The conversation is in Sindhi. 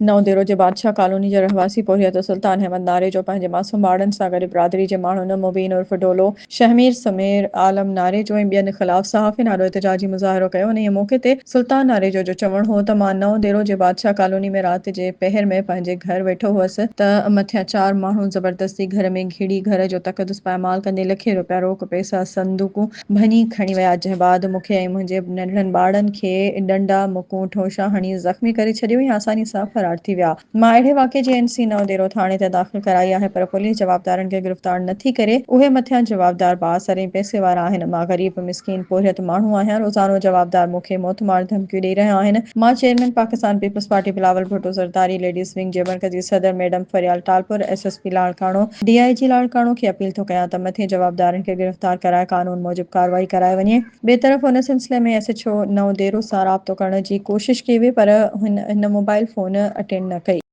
نئون ديرو جي بادشاهه ڪالوني جي رهواسي پورهيت سلطان احمد ناريجو پنهنجي معصوم ٻارڙن سان گڏ برادري جي ماڻهن مبين عرف ڍولو، شهمير سمير، عالم ناريجو ۽ ٻين خلاف صحافين آڏو احتجاجي مظاهرو ڪيو. انهيء موقعي تي سلطان ناريجو جو چوڻ هو ته مان نئون ديرو جي بادشاهه ڪالوني ۾ رات جي پهر ۾ پنهنجي گهر ويٺو هئس ته مٿيان چار ماڻهو زبردستي گهر ۾ گهڙي گهر جو تقدس پائمال ڪندي لکين روپيا روڪ پئسا صندوقون ڀڃي کڻي ويا، جنهن بعد مون کي ۽ منهنجي ننڍڙن ٻارڙن کي ڏنڊا، مڪون، ٺونشا هڻي زخمي ڪري ڇڏيو ۽ آساني سان فرار ٿي ويا. مان اهڙي واقعي جي اين سي نئون ديرو ٿاڻي تي داخل ڪرائي آهي پر پوليس جوابدارن کي گرفتار نه ٿي ڪري، اهي مٿيان جوابدار بااثر ۽ پئسي وارا آهن، مان غريب مسڪين پورهيت ماڻهو آهيان، روزانو جوابدار مون کي موتمار ڌمڪيون ڏئي رهيا آهن، مان chairman Pakistan peoples party Bilawal Bhutto Zardari, ladies wing جي مرڪزي صدر madam Faryal Talpur, S S P Larkana, D I G Larkana کي اپيل ٿو ڪيان ته مٿين جوابدارن کي گرفتار ڪرائي قانون موجب ڪارروائي ڪرائي وڃي. ٻئي طرف ان سلسلي ۾ ايس ايڇ او نئون ديرو سان رابطو ڪرڻ جي ڪوشش ڪئي وئي پر هن موبائل فون اٽينڊ نه ڪئي.